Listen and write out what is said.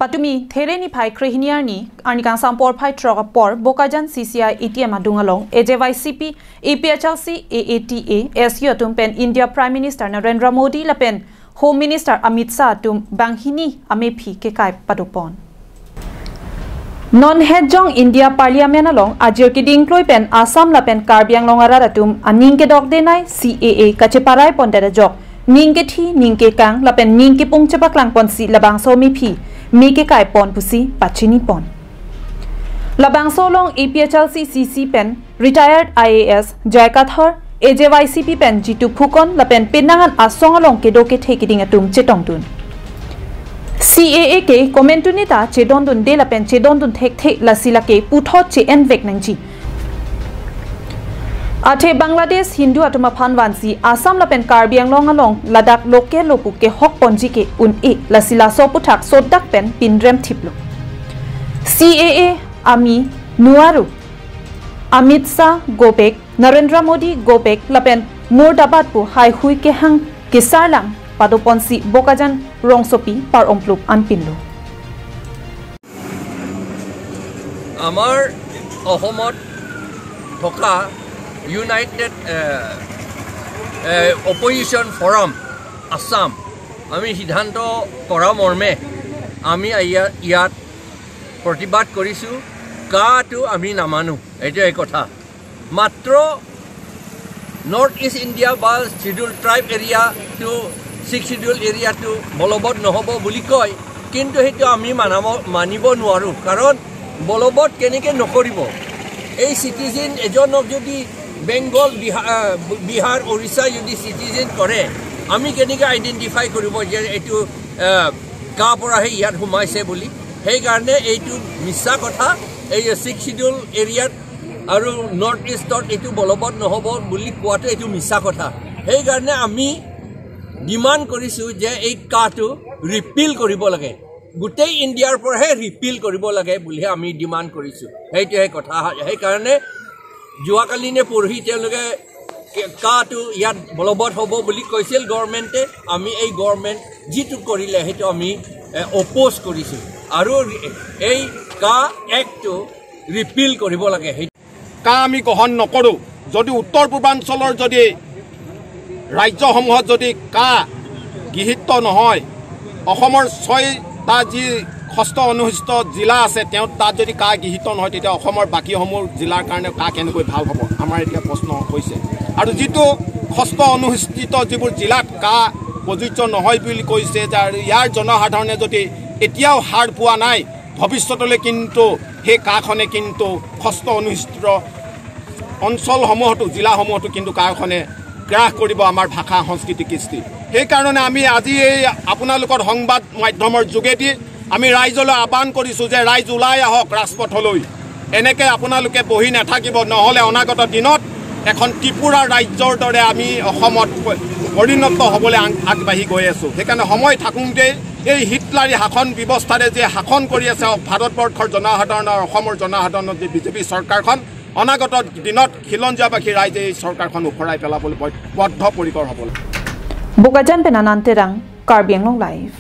Patumi thereni phai krehiniar ni arnikang sampor phai trok por Bokajan CCI ATM adungalong AJYCP APHLC AATA SU atum pen India Prime Minister Narendra Modi lapen Home Minister Amit Shah tum banghini amephi ke kai padupon. Non head jong India Parliament along ajir ki dingkloi pen Assam lapen Karbi Anglong arara tum aning ke dok denai CAA kacheparai pon dada jok ning ke thi ning ke kang lapen ning ke pung chapaklang pon si labang so mi phi mi ke kai pon pusi pachini pon labang so long APHLC CC pen retired IAS Jayakathar AJYCP pen Jitu Phukon lapen penangan asong along ke do ke thekiding atum chetong tun CAA ke komentuni ta chedondun de lapen chedondun thek thek lasila ke putho che envek nangji athe Bangladesh Hindu atuma phanwansi Assam lapen Karbi Anglong along Ladakh loke lopu ke hok ponji ke un e lasila so puthak sodak pen pinrem thiplo CAA ami nuaru Amit Shah go back Narendra Modi go back lapen Murdabat pu hai hui ke hang kesarlang padoponsi Bokajan Rongsopi par omplup anpinlo. Amar Ahomot thoka United Opposition Forum Assam আমি সিদ্ধান্ত কৰা মৰ্মে আমি ইয়াত প্ৰতিবাদ কৰিছো কাটো আমি নামানো এইটোৱে কথা মাত্ৰ নৰ্থ ইষ্ট ইণ্ডিয়া বা শিডিউল ট্ৰাইব এৰিয়াটো ছিক্স শিডিউল এৰিয়াটো বলবৎ নহ'ব বুলি কয় কিন্তু সেইটো আমি মানিব নোৱাৰোঁ কাৰণ বলবৎ কেনেকৈ নকৰিব এই চিটিজেন এজনক যদি বেংগল বিহাৰ উৰিষ্যা যদি চিটিজেন কৰে আমি কেনেকৈ আইডেণ্টিফাই কৰিব যে এইটো কাৰ পৰাহে ইয়াত সোমাইছে বুলি সেইকাৰণে এইটো মিছা কথা এই ছিক্স শিডিউল এৰিয়াত আৰু নৰ্থ ইষ্টত এইটো বলবৎ নহ'ব বুলি কোৱাটো এইটো মিছা কথা সেইকাৰণে আমি ডিমাণ্ড কৰিছোঁ যে এই কাটো ৰিপিল কৰিব লাগে গোটেই ইণ্ডিয়াৰ পৰাহে ৰিপিল কৰিব লাগে বুলিহে আমি ডিমাণ্ড কৰিছোঁ সেইটোহে কথা সেইকাৰণে যোৱাকালি নে পৰহি তেওঁলোকে কাটো ইয়াত বলবৎ হ'ব বুলি কৈছিল গভৰ্ণমেণ্টে আমি এই গভৰ্ণমেণ্ট যিটো কৰিলে সেইটো আমি অপ'জ কৰিছোঁ আৰু এই কা এক্টটো ৰিপিল কৰিব লাগে কা আমি গ্ৰহণ নকৰোঁ যদি উত্তৰ পূৰ্বাঞ্চলৰ যদি ৰাজ্যসমূহত যদি কা গৃহীত নহয় অসমৰ ছয়টা যি ষষ্ঠ অনুসূচিত জিলা আছে তেওঁ তাত যদি কা গৃহীত নহয় তেতিয়া অসমৰ বাকীসমূহ জিলাৰ কাৰণে কা কেনেকৈ ভাল হ'ব আমাৰ এতিয়া প্ৰশ্ন হৈছে আৰু যিটো ষষ্ঠ অনুসূচিত যিবোৰ জিলাত কা প্ৰযোজ্য নহয় বুলি কৈছে যে আৰু ইয়াৰ জনসাধাৰণে যদি এতিয়াও হাৰ পোৱা নাই ভৱিষ্যতলৈ কিন্তু সেই কাখনে কিন্তু ষষ্ঠ অনুসূচিত অঞ্চলসমূহতো জিলাসমূহতো কিন্তু কাখনে গ্ৰাস কৰিব আমাৰ ভাষা সংস্কৃতি কৃষ্টি সেইকাৰণে আমি আজি এই আপোনালোকৰ সংবাদ মাধ্যমৰ যোগেদি আমি ৰাইজলৈ আহ্বান কৰিছোঁ যে ৰাইজ ওলাই আহক ৰাজপথলৈ এনেকৈ আপোনালোকে বহি নাথাকিব নহ'লে অনাগত দিনত এখন ত্ৰিপুৰা ৰাজ্যৰ দৰে আমি অসমত পৰিণত হ'বলৈ আগবাঢ়ি গৈ আছোঁ সেইকাৰণে সময় থাকোঁতেই এই হিটলাৰী শাসন ব্যৱস্থাৰে যে শাসন কৰি আছে ভাৰতবৰ্ষৰ জনসাধাৰণৰ অসমৰ জনসাধাৰণৰ যে বিজেপি চৰকাৰখন অনাগত দিনত খিলঞ্জীয়াবাসী ৰাইজে এই চৰকাৰখন উফৰাই পেলাবলৈ বদ্ধপৰিকৰ হ'ব। Bokajan Penananterang, Karbi Anglong Live.